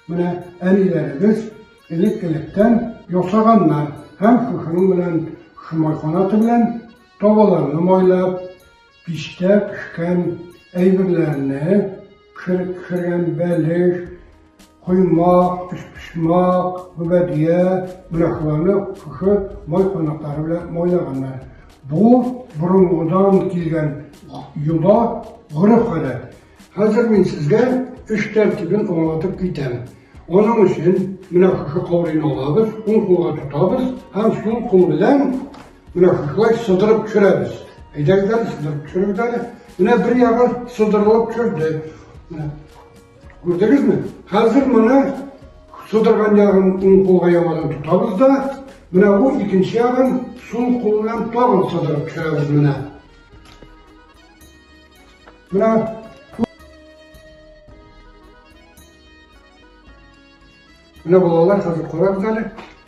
менә әниләребез элек-электән ясаганнар һәм шушының белән, шушы май канаты белән табаларны майлап, Пичтә пешкән әйберләрне, пешереп пешергән бәлеш, коймак, өчпочмак, гөбәдия, менә шуларны шушы май канатлары белән майлаганнар. Бу борынгыдан килгән йола, гореф-гадәт. Хәзер мин сезгә эш тәртибен аңлатып китәм. Аның өчен менә шушы каурыйны алабыз, уң кулга тотабыз һәм сул кул белән менә шушылай сыдырып төшерәбез. Әйдәгез әле, сыдырып төшерегез әле. Менә бер ягы сыдырылып төшерде. Менә. Күрдегезме? Хәзер моны сыдырган ягын уң кулга яңадан тотабыз да, менә бу икенче ягын сул кул белән тагын сыдырып төшерәбез менә. Менә Менә балалар хәзер карагыз әле.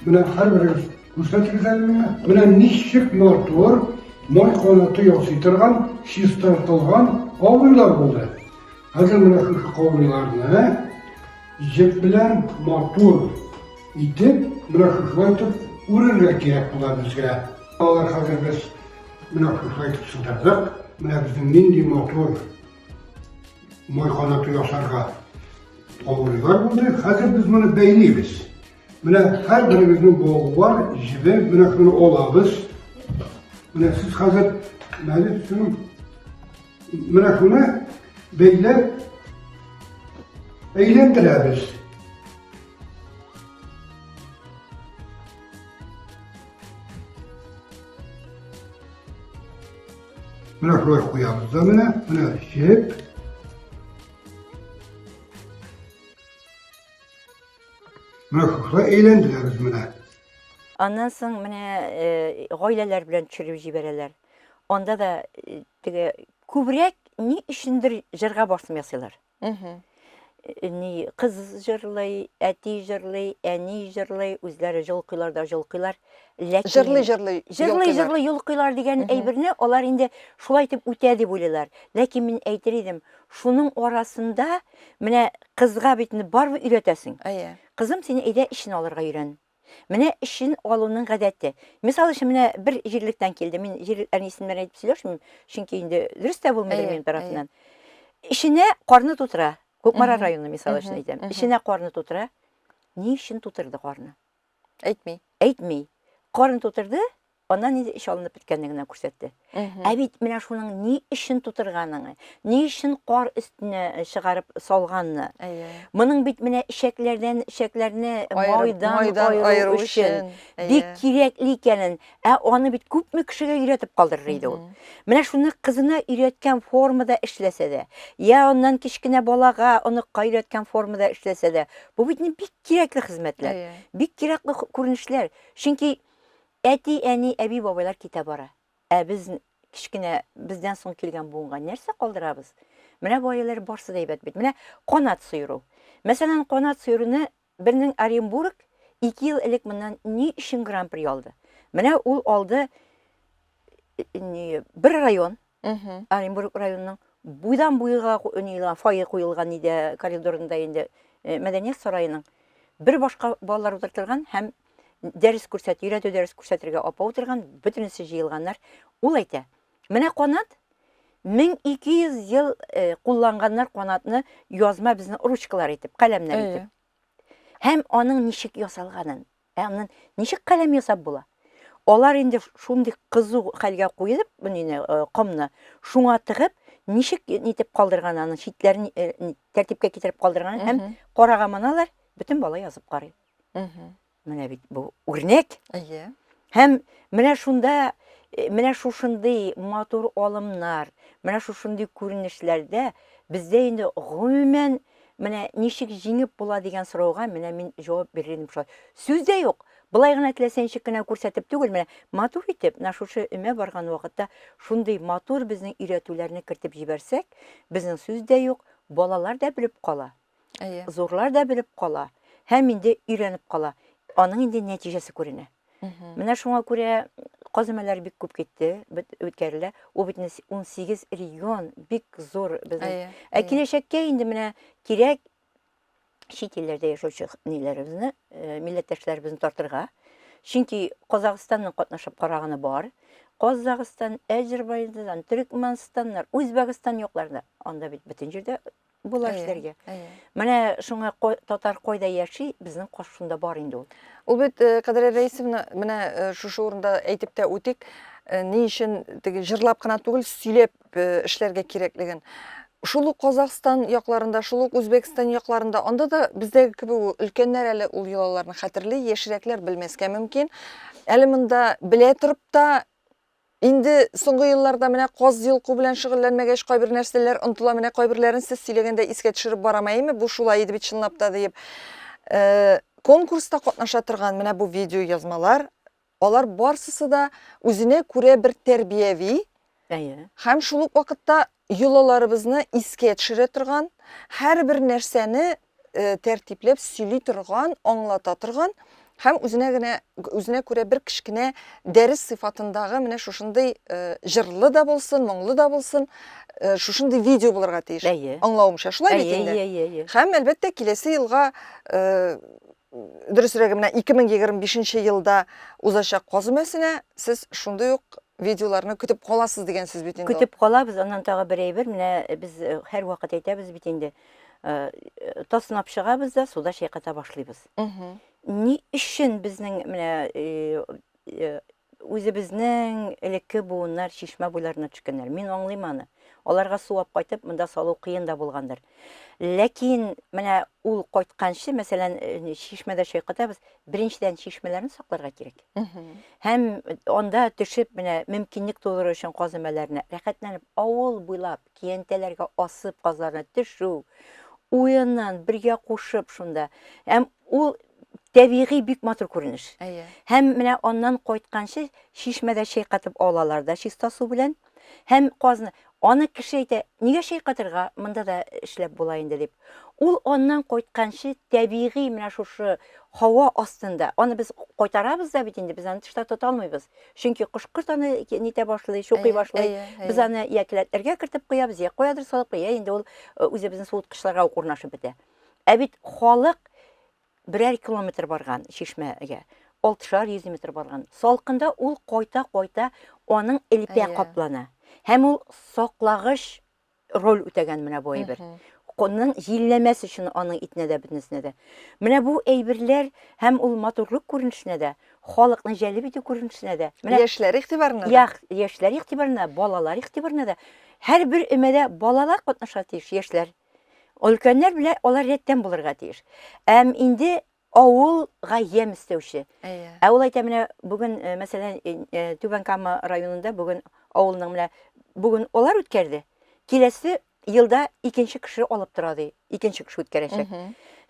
Менә һәрберегез күрсәтегез әле миңа. Менә ничек матур май канаты ясый торган, чистартылган каурыйлар булды. Хәзер менә шушы каурыйларны җеп белән матур итеп, менә шушылай итеп үрергә кирәк була безгә. Балалар хәзер без менә шушылай итеп сыдырдык. Менә безнең нинди матур май канаты ясарга Авырыйлар булды. Хәзер без моны бәйлибез. Менә һәрберегезнең бавы бар, җебе, менә шуны алабыз. Менә сез хәзер менә шуны менә шуны бәйләп әйләндерәбез. Менә шулай куябыз да менә, менә җеп. Менә шушылай әйләндерәбез менә. Аннан соң менә э, гаиләләр белән төшереп җибәрәләр. Анда да э, теге күбрәк ни өчендер җырга басым ясыйлар. Ни кыз җырлый, әти җырлый, әни җырлый, үзләре җолкыйлар да җолкыйлар. Ләкин Җырлый-җырлый җырлый җырлый йолкыйлар дигән әйберне алар инде шулай итеп үтә дип уйлыйлар. Ләкин мин әйтер идем, шуның арасында менә кызга бит инде барыбер өйрәтәсең. Әйе. Кызым, син әйдә эшен алырга өйрән. Менә эшен алуның гадәте. Мисал өчен, менә бер җирлектән килде. Мин җирлекләрнең исемнәрен әйтеп сөйләшмим, чөнки инде дөрес тә булмыйдыр минем тарафыннан. Эшенә карны тутыра. Кукмара районы мисал өчен әйтәм. Эшенә карны тутыра. Ни өчен тутырды карны? Әйтми. Әйтми. Карын тутырды, аннан инде эш алынып беткәнне генә күрсәтте. Ә бит менә шуның ни өчен тутырганыңы, ни өчен кар өстенә э, чыгарып салганны. Әйе. Моның бит менә эчәкләрдән эчәкләрне майдан, майдан аеру өчен бик кирәкле икәнен, ә аны бит күпме кешегә өйрәтеп калдырыр иде ул. Менә шуны кызына өйрәткән формада эшләсә дә, я аннан кечкенә балага, оныкка өйрәткән формада эшләсә дә, бу бит бик кирәкле хезмәтләр, бик кирәкле күренешләр. Чөнки Әти, әни, әби, бабайлар китә бара. Ә без кечкенә, бездән соң килгән буынга нәрсә калдырабыз? Менә бу әйеләр барсы да әйбәт бит. Менә канат сыеру. Мәсәлән, канат сыеруны бернең Оренбург 2 ел элек моннан ни өчен гран-при алды? Менә ул алды э, бер район, Оренбург районының буйдан буйга фойе куелган иде коридорында инде э, мәдәният сараеның. Бер башка балалар утыртылган һәм дәрес күрсәт, өйрәтү дәрес күрсәтергә апа утырган, бөтенесе җыелганнар. Ул әйтә, менә канат 1200 ел э, кулланганнар канатны язма безнең ручкалар итеп, каләмнәр итеп. Һәм аның ничек ясалганын, ә аннан ничек каләм ясап була? Алар инде шундый кызу хәлгә куелып, моны э, комны шуңа тыгып, ничек нитеп калдырган аның читләрен э, тәртипкә китереп калдырган һәм карага маналар, бөтен бала язып карый. Менә бит бу үрнәк. Әйе. Һәм менә шунда э, менә шушындый матур алымнар, менә шушындый күренешләрдә бездә инде гомумән менә ничек җиңеп була дигән сорауга менә мин җавап бирер идем шулай. Сүз дә юк. Болай гына теләсә ничек кенә күрсәтеп түгел, менә матур итеп, менә шушы өмә барган вакытта шундый матур безнең өйрәтүләрне кертеп җибәрсәк, безнең сүз дә юк, балалар да белеп кала. Әйе. Зурлар да белеп кала һәм инде өйрәнеп кала. Аның инде нәтиҗәсе күренә. Менә шуңа күрә каз өмәләре бик күп китте, үткәрелә. Ул бит 18 регион, бик зур безнең. Ә киләчәккә инде менә кирәк чит илләрдә яшәүче ниләребезне, э, милләттәшләребезне тартырга. Чөнки Казахстанның катнашып караганы бар. Казахстан, Әзербайҗан, Төрекмәнстаннар, Үзбәкстан якларында. Анда бит бөтен җирдә була эшләргә. Менә шуңа татар кайда яши, безнең каш шунда бар инде ул. Ул бит, э, Кадрия Рәисовна, менә э, шушы урында әйтеп тә үтик, э, ни өчен теге җырлап кына түгел, сөйләп эшләргә кирәклеген. Шул ук Казахстан якларында, шул ук Үзбәкстан якларында, анда да бездәге кебек өлкәннәр әле ул йолаларны хәтерли, яшьрәкләр белмәскә мөмкин. Әле монда белә торып та Инде соңгы елларда менә каз йолку белән шөгыльләнмәгәч, кайбер нәрсәләр онытыла, менә кайберләрен сез сөйләгәндә искә төшереп барам, әйеме, бу шулай иде бит чынлап та диеп. Э, конкурста катнаша торган менә бу видеоязмалар, алар барсысы да үзенә күрә бер тәрбияви Әйе. һәм шул ук вакытта йолаларыбызны искә төшерә торган, һәрбер нәрсәне э, тәртипләп сөйли торган, аңлата торган һәм үзенә генә үзенә күрә бер кечкенә дәрес сыйфатындагы менә шушындый э, җырлы да булсын, моңлы да булсын, э, шушындый видео булырга тиеш. Әйе. Аңлавымча, шулай бит инде. Әйе, әйе, әйе. Һәм әлбәттә киләсе елга э, дөресрәге менә 2025 елда узачак каз өмәсенә сез шундый ук видеоларны көтеп каласыз дигән сүз бит инде. Көтеп калабыз, аннан тагы бер әйбер, менә без э, һәрвакыт әйтәбез бит инде, э, тасынап чыгабыз да суда чайката башлыйбыз. Ни өчен безнең менә э, Үзебезнең элекке буыннар чишмә буйларына төшкәннәр. Мин аңлыйм аны. Аларга су алып кайтып, монда салу кыен да булгандыр. Ләкин менә ул кайтканчы, мәсәлән, э, чишмәдә чайкатабыз, беренчедән чишмәләрне сакларга кирәк. Һәм анда төшеп, менә мөмкинлек тудыру өчен каз өмәләренә рәхәтләнеп авыл буйлап киянтәләргә асып казларны төшү, уенын бергә кушып шунда. Һәм ул тәбигый бик матур күренеш. Әйе. Һәм менә аннан кайтканчы чишмәдә чайкатып алалар да чиста су белән. Һәм казны, аны кеше әйтә, нигә чайкатырга, монда да эшләп була инде дип. Ул аннан кайтканчы тәбигый менә шушы һава астында, аны без кайтарабыз да бит инде, без аны тышта тота алмыйбыз. Чөнки кош-корт аны нитә башлый, чукый башлый. Без аны я келәтләргә кертеп куябыз, я каядыр салып куя, я инде ул э, үзебезнең суыткычларга ук урнашып бетә. Ә бит халык берәр километр барган чишмәгә, алтышар йөз метр барган. Салкында ул кайта-кайта аның элпә каплана. Һәм ул саклагыч роль үтәгән менә бу әйбер. Конның җилләмәс өчен аның итенә дә бөтенесенә дә. Менә бу әйберләр һәм ул матурлык күренешенә дә, халыкны җәлеп итү күренешенә дә. Менә яшьләр игътибарына да. Яшьләр игътибарына, балалар игътибарына да. Һәрбер өмәдә балалар катнаша тиеш, яшьләр. Өлкәннәр белән алар рәттән булырга тиеш. Әм инде авылга ямь өстәүче. Әйе. Ә ул әйтә менә бүген, э, мәсәлән, э, э, Түбән Кама районында бүген авылның менә бүген алар үткәрде. Киләсе елда икенче кеше алып тора ди. Икенче кеше үткәрәчәк.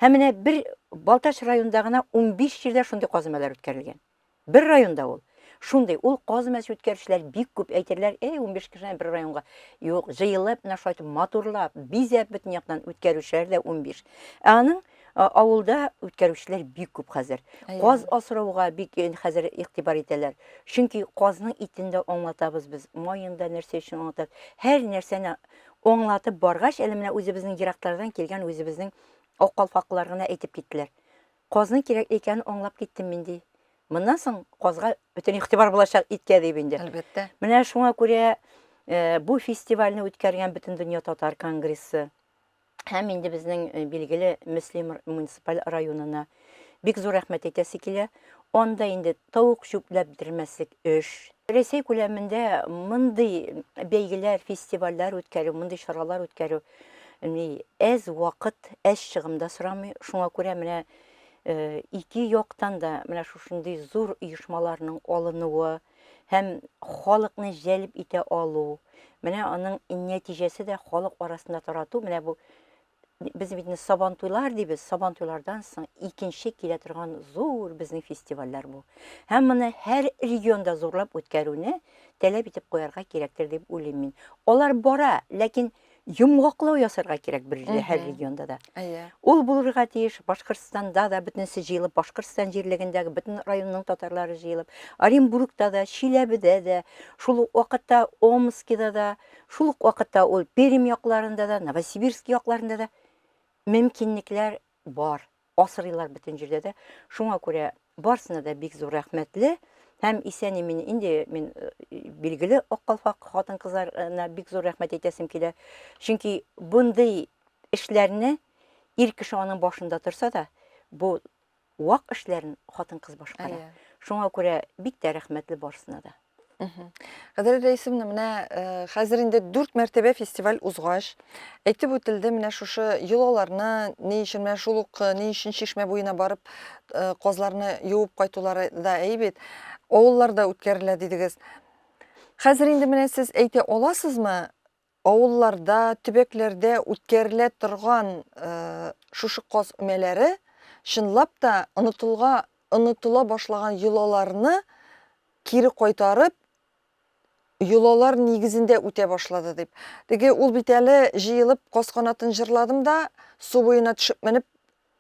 Һәм менә бер Балтач районында гына 15 җирдә шундый казымалар үткәрелгән. Бер районда ул. Шундый, ул каз мәсе үткәрүчеләр бик күп әйтерләр, әй, 15 кешедән бер районга. Юк, җыелып, менә шулай итеп матурлап, бизәп бөтен яктан үткәрүчеләр дә 15. Ә аның авылда үткәрүчеләр бик күп хәзер. Каз асрауга бик хәзер игътибар итәләр. Чөнки казның итен дә аңлатабыз без, маен да нәрсә өчен аңлатабыз. Һәр нәрсәне аңлатып баргач, әле менә үзебезнең ераклардан килгән үзебезнең ак калфаклылар гына әйтеп киттеләр. Казның кирәкле икәнен аңлап киттем мин, ди. Моннан соң казга бөтен игътибар булачак иткә дип инде. Әлбәттә. Менә шуңа күрә э, бу фестивальне үткәргән Бөтендөнья татар конгрессы һәм инде безнең э, билгеле Мөслим муниципаль районына бик зур рәхмәт әйтәсе килә. Анда инде тавык чүпләп бетермәслек эш. Рәсәй күләмендә мондый бәйгеләр, фестивальләр үткәрү, мондый чаралар үткәрү ни әз вакыт, әз чыгым да сорамый. Шуңа күрә менә э, ике яктан да менә шушындый зур оешмаларның алынуы һәм халыкны җәлеп итә алу, менә аның нәтиҗәсе дә халык арасында тарату, менә бу без бит инде сабантуйлар дибез, сабантуйлардан соң икенче килә торган зур безнең фестивальләр бу. Һәм моны һәр регионда зурлап үткәрүне таләп итеп куярга кирәктер дип уйлыйм мин. Алар бара, ләкин йомгаклау ясарга кирәк бер һәр регионда да. Әйе. Ул булырга тиеш Башкортстанда да бөтенесе җыелып, Башкортстан җирлегендәге бөтен районның татарлары җыелып, Оренбургта да, Чиләбедә дә, шул ук вакытта Омскида да, шул ук вакытта ул Пермь якларында да, Новосибирск якларында да мөмкинлекләр бар. Асрыйлар бөтен җирдә дә. Шуңа күрә барсына да бик зур рәхмәтле. Һәм исән-имин инде мин э, билгеле Ак калфак хатын-кызларына бик зур рәхмәт әйтәсем килә. Чөнки бундый эшләрне ир кеше аның башында торса да, бу вак эшләрен хатын-кыз башкара. Шуңа күрә бик тә рәхмәтле барсына да. Кадерле Рәисовна, менә э, хәзер инде дүрт мәртәбә фестиваль узгач, әйтеп үтелде, менә шушы йолаларны, ни өчен менә шул ук э, ни өчен чишмә буена барып э, казларны юып кайтулары да әйбит. Авылларда үткәрелә дидегез. Хәзер инде менә сез әйтә аласызмы, авылларда, төбәкләрдә үткәрелә торган шушы каз өмәләре чынлап та онытылга онытыла башлаган йолаларны кире кайтарып, йолалар нигезендә үтә башлады дип. Теге ул бит әле җыелып каз канатын җырладым да, су буена төшеп менеп,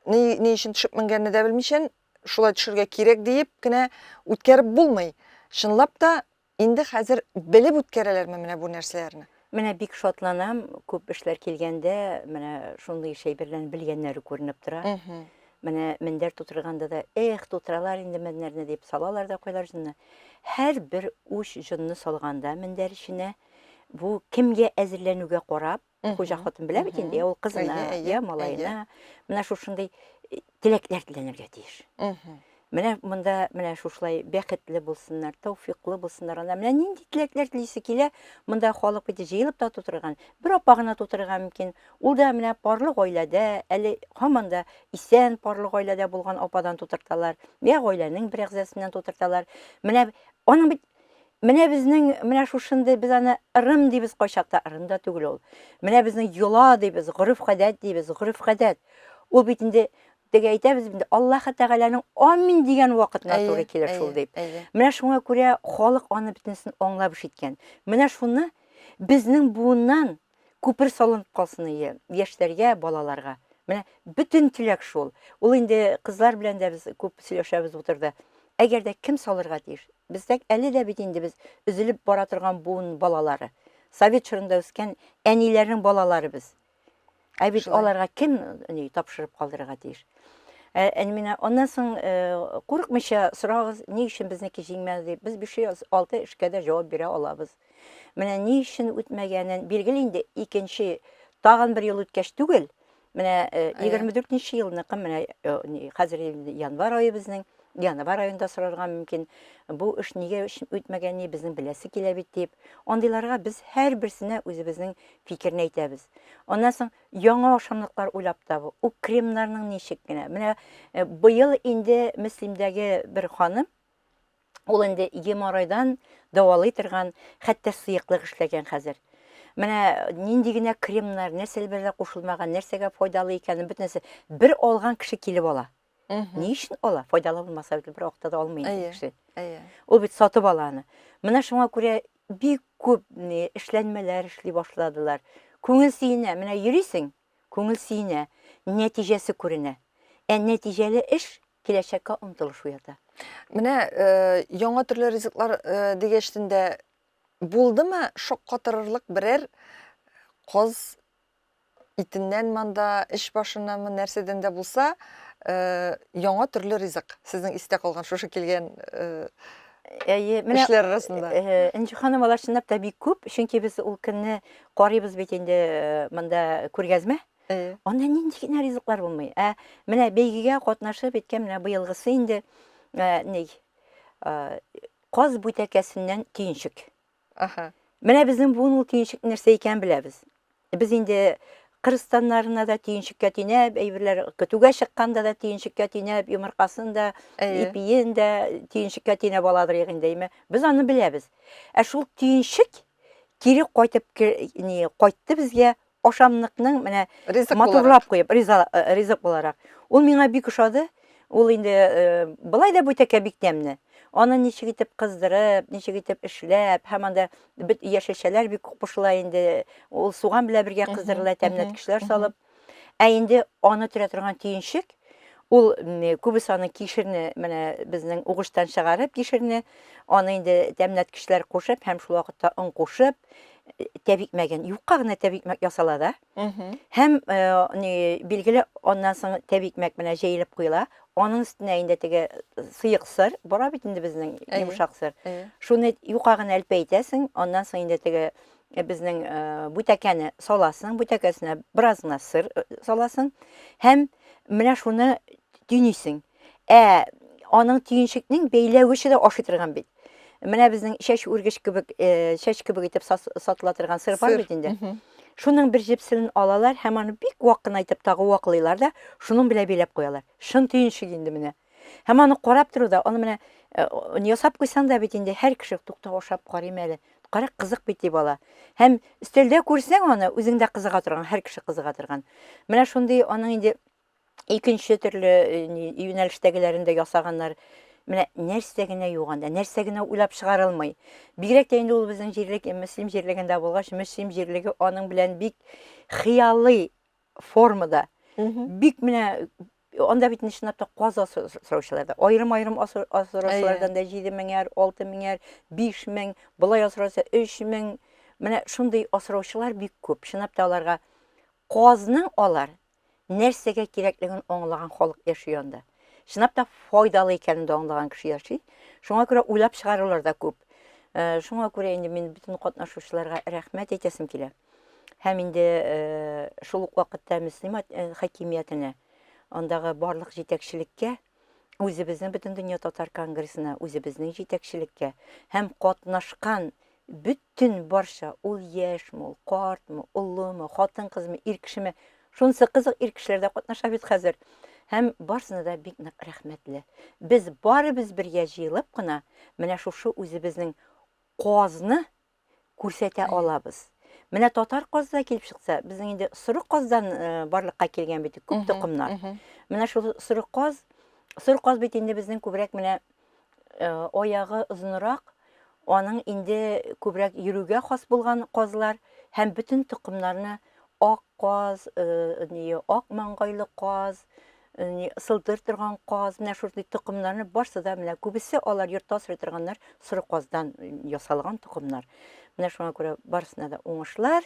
ни, ни өчен төшеп менгәнне дә белмичән, шулай төшергә кирәк диеп кенә үткәреп булмый. Чынлап та Инде хәзер белеп үткәрәләрме менә бу нәрсәләрне? Менә бик шатланам, күп эшләр килгәндә, менә шундый шәйберләрне белгәннәре күренеп тора. Менә мендәр тутырганда да, эх, тутыралар инде мендәрне дип салалар да куялар җонны. Һәрбер уч җонны салганда мендәр эченә, бу кемгә әзерләнүгә карап, хуҗа хатын белә бит инде, я ул кызына, я малаена, менә шушындый э, теләкләр теләнергә тиеш. Менә монда менә шушылай бәхетле булсыннар, тәүфиклы булсыннар. Анда менә нинди теләкләр телисе килә, монда халык бит җыелып та тутырган. Бер апа гына тутырырга мөмкин. Ул да менә парлы гаиләдә, әле һаман да исән парлы гаиләдә булган ападан тутырталар. Я гаиләнең бер әгъзасыннан тутырталар. Менә аның бит Менә безнең менә шушындый без аны ырым дибез кайчакта, ырым да түгел ул. Менә безнең йола дибез, гореф-гадәт дибез, гореф-гадәт. Ул бит инде теге әйтәбез инде Аллаһы Тәгаләнең амин дигән вакытына туры килә шул дип. Менә шуңа күрә халык аны бөтенесен аңлап эш иткән. Менә шуны Безнең буыннан күпер салынып калсын ие яшьләргә, балаларга. Менә бөтен теләк шул. Ул инде кызлар белән дә без күп сөйләшәбез утырды. Әгәр дә кем салырга тиеш? Бездә әле дә бит инде без өзелеп бара торган буын балалары. Совет чорында үскән әниләрнең балалары без. Ә бит Шулай. аларга кем ни тапшырып калдырырга тиеш? Ә, ә менә аннан соң э, курыкмыйча сорагыз, ни өчен безнеке җиңмәде дип. Без 506 эшкә дә җавап бирә алабыз. Менә ни өчен үтмәгәнен билгеле инде икенче тагын бер ел үткәч түгел, менә 24 э, нче елныкы менә э, хәзер инде январь ае безнең, январь аенда сорарга мөмкин. Бу эш нигә үтмәгән, ни безнең беләсе килә бит дип. Андыйларга без һәрберсенә үзебезнең фикерне әйтәбез. Аннан соң яңа ашамлыклар уйлап табу, ул кремнарның ничек кенә. Менә э, быел инде Мөслимдәге бер ханым, ул инде геморройдан дәвалый торган хәтта сыеклык эшләгән хәзер. Менә нинди генә кремнар, нәрсәләр дә кушылмаган, нәрсәгә файдалы икәнен бөтенесе бер алган кеше килеп ала. Ни өчен ала? Файдалы булмаса бит бер вакытта да алмый инде кеше. Әйе. Ул бит сатып ала аны. Менә шуңа күрә бик күп эшләнмәләр эшли башладылар. Күңел сөенә. Менә йөрисең, күңел сөенә, нәтиҗәсе күренә. Ә нәтиҗәле эш киләчәккә омтылыш уята. Менә э, яңа төрле ризыклар э, дигәчтен дә булдымы шаккатырырлык берәр каз итеннән монда, эч башыннанмы, нәрсәдән дә булса, э, яңа төрле ризык. Сезнең истә калган шушы килгән э, Әйе, менә эшләр арасында. Э, Энҗе ханым, алар чынлап та бик күп, чөнки без ул көнне карыйбыз бит инде э, монда күргәзмә. Әйе. Анда нинди генә ризыклар булмый. Ә менә бәйгегә катнашып әйткән менә быелгысы инде э, ни э, каз бүтәкәсеннән төенчек. Аһа. Менә безнең буын ул төенчек нәрсә икәнен беләбез. Без инде кырыстаннарына да төенчеккә төйнәп, әйберләр көтүгә чыкканда да төенчеккә төйнәп, йомыркасын да, Әйе. ипиен дә төенчеккә төйнәп аладыр инде, әйме. Без аны беләбез. Ә шул төенчек кире кайтып ни, кайтты безгә ашамлыкның менә Ризык матурлап куеп, риза, э, ризык буларак. Ул миңа бик ошады. Ул инде э, былай да бүтәкә бик тәмле. Аны ничек итеп кыздырып, ничек итеп эшләп, һәм анда бөт яшелчәләр бик күп кушыла инде. Ул суган белән бергә кыздырыла, тәмләткечләр салып. Ә инде аны төрә торган төенчек, ул күбесе аны кишерне менә безнең угычтан чыгарып кишерне, аны инде тәмләткечләр кушып һәм шул вакытта он кушып, тәбикмәген, юкка гына тәбикмәк ясала да. Һәм э, ни, билгеле, аннан соң тәбикмәк менә җәелеп куела. Аның өстенә инде теге сыек сыр бара бит инде безнең йомшак сыр. Шуны юка гына әлпәйтәсең, аннан соң инде теге э, безнең э, бүтәкәне саласың, бүтәкәсенә бераз гына сыр саласың һәм менә шуны төйнисең. Ә аның төенчекнең бәйләвече дә ашый торган бит. Менә безнең чәч үргеч кебек, э, чәч кебек итеп сатыла торган сыр бар бит инде. Шуның бер җепселен алалар һәм аны бик вак кына итеп тагы ваклыйлар да, шуның белән бәйләп куялар. Чын төенчек инде менә. Һәм аны карап тору да, аны менә э, ясап куйсаң да бит инде һәр кеше тукта ашап карыйм әле. Кара кызык бит дип ала. Һәм өстәлдә күрсәң аны, үзең дә кызыга торган, һәр кеше кызыга торган. Менә шундый аның инде икенче төрле э, юнәлештәгеләрен дә ясаганнар. Менә нәрсә генә юк анда, нәрсә генә уйлап чыгарылмый. Бигрәк тә инде ул безнең җирлек, э, Мөслим җирлегендә булгач, Мөслим җирлеге аның белән бик хыялый формада. Бик менә анда бит чынлап та каз асраучылар да, аерым-аерым асраучылардан да 7 меңәр, 6 меңәр, 5 мең, болай асраса 3 мең. Менә шундый асраучылар бик күп. Чынлап та аларга казның алар нәрсәгә кирәклеген аңлаган халык яши анда. Чынлап та файдалы икәнен дә аңлаган кеше яши. Шуңа күрә уйлап чыгарулар да күп. Э, шуңа күрә инде мин бөтен катнашучыларга рәхмәт әйтәсем килә. Һәм инде э, шул ук вакытта Мөслим э, хакимиятенә, андагы барлык җитәкчелеккә, үзебезнең Бөтендөнья татар конгрессына, үзебезнең җитәкчелеккә һәм катнашкан бөтен барча, ул яшьме, ул картмы, олымы, хатын-кызмы, ир кешеме, шунысы кызык, ир кешеләр дә катнаша бит хәзер. Һәм барысына да бик нык рәхмәтле. Без барыбыз бергә җыелып кына менә шушы үзебезнең казны күрсәтә алабыз. Менә татар казы да килеп чыкса, безнең инде соры каздан э, барлыкка килгән бит күп токымнар. Менә шул соры каз, соры каз бит инде безнең күбрәк менә э, аягы озынрак, Аның инде күбрәк йөрүгә хас булган казлар һәм бөтен токымнарны ак каз, ни, ак маңгайлы каз, ни, сылтыр торган каз, менә шундый токымнарны барсы да менә күбесе алар йортта асрый торганнар соры каздан ясалган токымнар. Менә шуңа күрә барысына да уңышлар.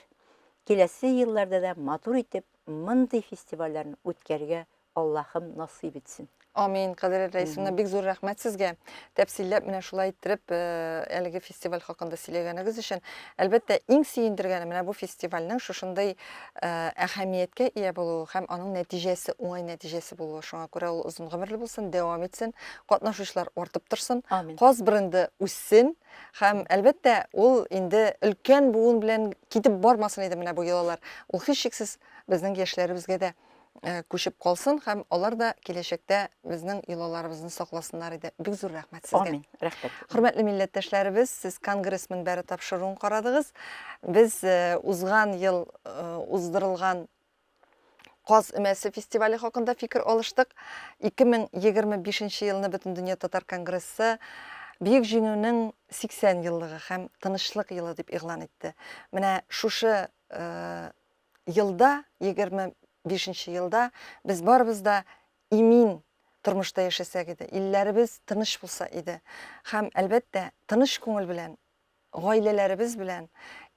Киләсе елларда да матур итеп мондый фестивальләрне үткәрергә Аллаһым насыйп итсен. Амин, Кадриә Рәисовна, бик зур рәхмәт сезгә. Тәфсилләп менә шулай иттереп әлеге фестиваль хакында сөйләгәнегез өчен. Әлбәттә, иң сөендергәне менә бу фестивальнең шушындый әһәмияткә ия булуы һәм аның нәтиҗәсе, уңай нәтиҗәсе булуы. Шуңа күрә ул озын гомерле булсын, дәвам итсен, катнашучылар артып торсын, Амин. Каз бренды үссен һәм, әлбәттә, ул инде өлкән буын белән китеп бармасын иде менә бу йолалар. Ул һичшиксез безнең яшьләребезгә дә Э, күчеп калсын һәм алар да киләчәктә безнең йолаларыбызны сакласыннар иде. Бик зур рәхмәт сезгә. Амин. Рәхмәт. Хөрмәтле милләттәшләребез, сез Конгресс мөнбәре тапшыруын карадыгыз. Без э, узган ел э, уздырылган Каз өмәсе фестивале хакында фикер алыштык. 2025 елны Бөтендөнья татар конгрессы Бөек Җиңүнең 80 еллыгы һәм тынычлык елы дип игълан итте. Менә шушы елда, 25 нче елда без барыбыз да имин тормышта яшәсәк иде, илләребез тыныч булса иде. Һәм, әлбәттә, тыныч күңел белән, гаиләләребез белән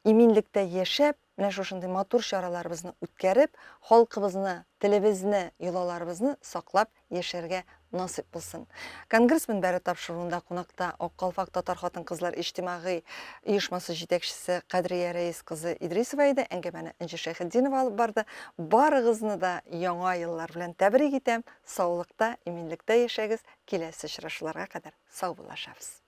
иминлектә яшәп, менә шушындый матур чараларыбызны үткәреп, халкыбызны, телебезне, йолаларыбызны саклап яшәргә насыйп булсын. Конгресс мөнбәре тапшыруында кунакта Ак калфак татар хатын-кызлар иҗтимагый оешмасы җитәкчесе Кадрия Рәис кызы Идрисова иде. Әңгәмәне Энҗе Шәйхетдинова алып барды. Барыгызны да яңа еллар белән тәбрик итәм. Саулыкта, иминлектә яшәгез. Киләсе очрашуларга кадәр саубуллашабыз.